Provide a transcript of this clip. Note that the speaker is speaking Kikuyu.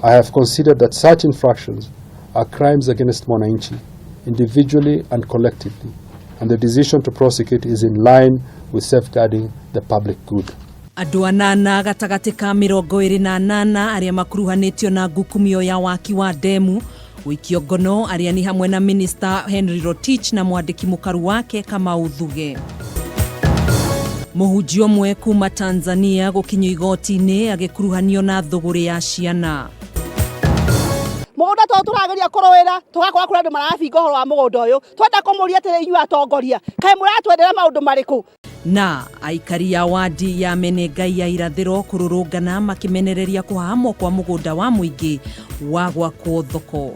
I have considered that such infractions are crimes against mwananchi, individually and collectively, and the decision to prosecute is in line with safeguarding the public good. Andũ anana gatagatĩ ka 28 arĩa makuruhanĩtio na ngukumio ya waki wa ndemu gũikio ngono, arĩa nĩ hamwe na Minister Henry Rotich na mwandĩki mũkaru wake Kamau Thuge. Mũhunjia ũmwe kuma Tanzania gũkinyio igoti-inĩ agĩkuruhanio na thũgũrĩ ya ciana. Mũgũnda to tũrageria kũrũĩra, tũgakora kũrĩ andũ marabinga ũhoro wa mũgũnda ũyũ. Twenda kũmũria atĩrĩ, inyuĩ atongoria, kaĩ mũratwendera maũndũ marĩkũ? Na aikari a wadi ya Menengai ya Irathĩro kũrũrũngana makĩmenereria kũhahamwo kwa mũgũnda wa mũingĩ wa gwakwo thoko.